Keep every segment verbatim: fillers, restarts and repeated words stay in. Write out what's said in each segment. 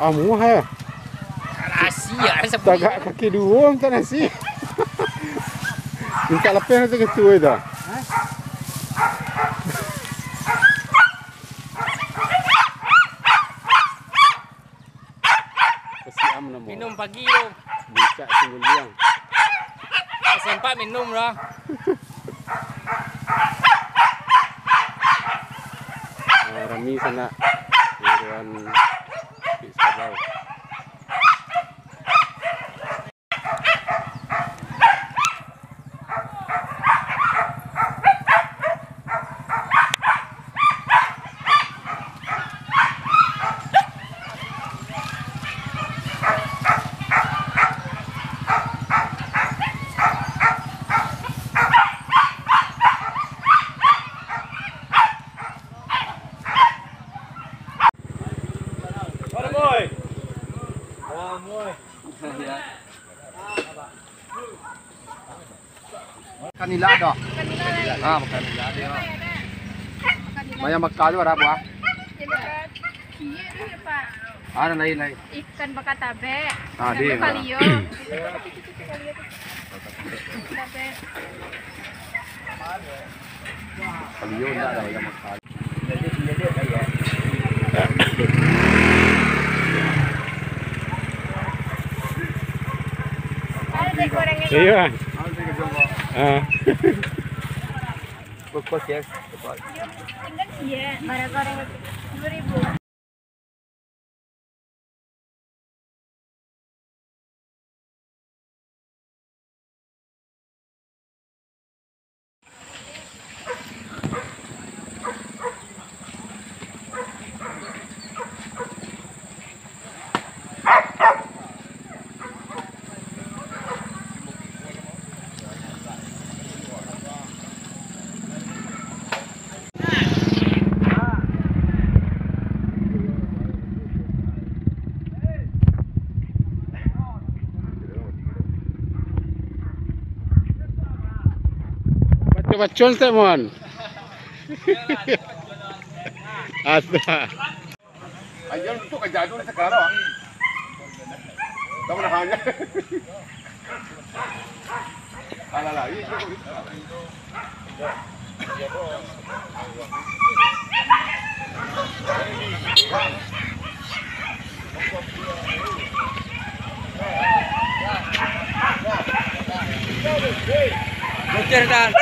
Ah, muah, eh. Nasi, ah, sabuik. Tagak kaki duo mintak nasi. Mintak lapeh macam itu, eh, dah. Kasi am namo. Minum pagi tu. Bucak singguliang. Sempat minum lah. Ah, rami sanak. Iruan Pik Sabau. Makan nila dah. Makan nila lai. Ah, makan nila dia. Makan nila. Banyak makan juga dah buah. Iya, iya, Pak. Ah, ada lain, lain. Ikan bakatabek. Ah, ikan dia, kalio. Kalio ndak ada banyak makan. Iya. Ah. Kukus ya. Tinggal iya, barang-barang dua ribu. Baco-baco, Ustaz Muhammad. Asa. Ayam tu ka jadun sakarang. Tahu dah hanya. Alah, lah, iya, iya. Bocor, Tan.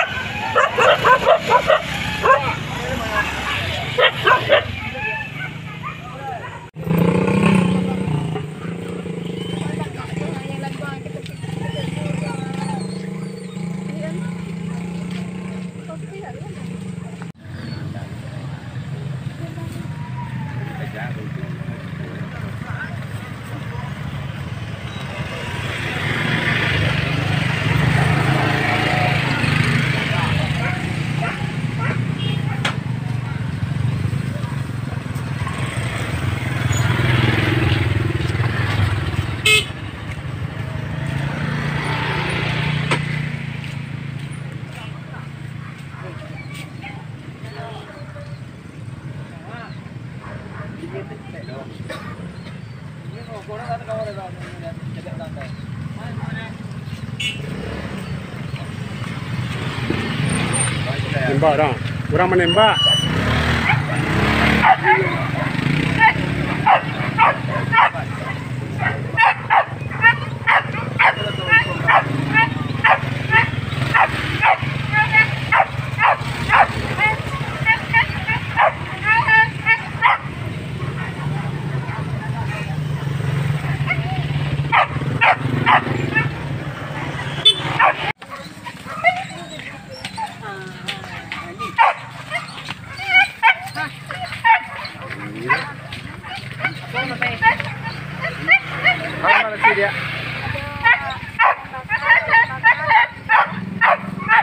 Nembak dah. Urang manembak.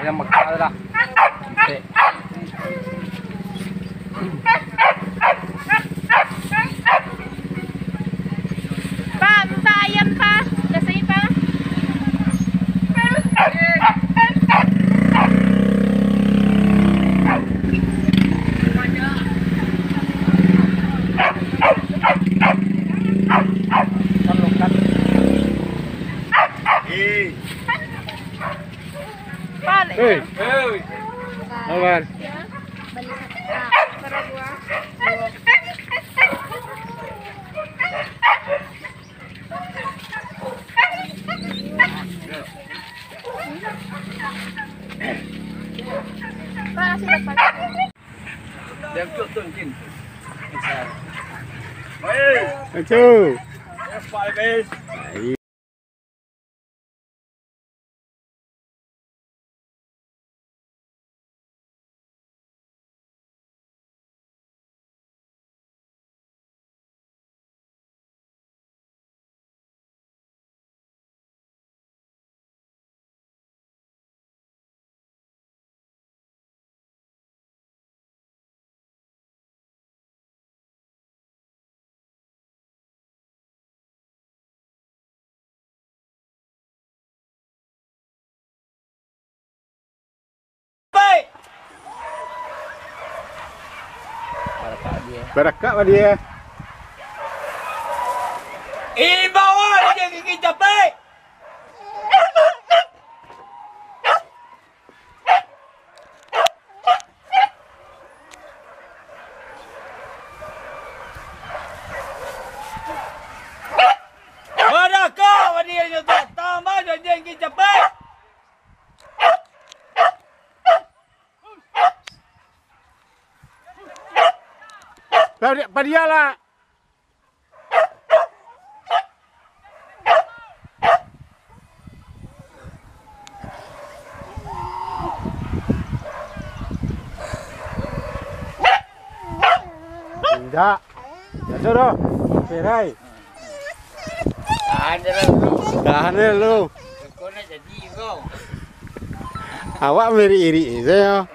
Yang Mekah tu lah. Pak, minta ayam, Pak. Udah sini, Pak. Hei. Hei. Kawan. Acu. Barakak dia. Imbau aja gigi capek. Barakak dia nyo tu. Tambah janji gigi capek. Padialah. Indak. Jatuh doh. Perai. Tahan je lah, bro. Tahan je lu. Kau nak jadi, bro. Awak meri-iri sajo.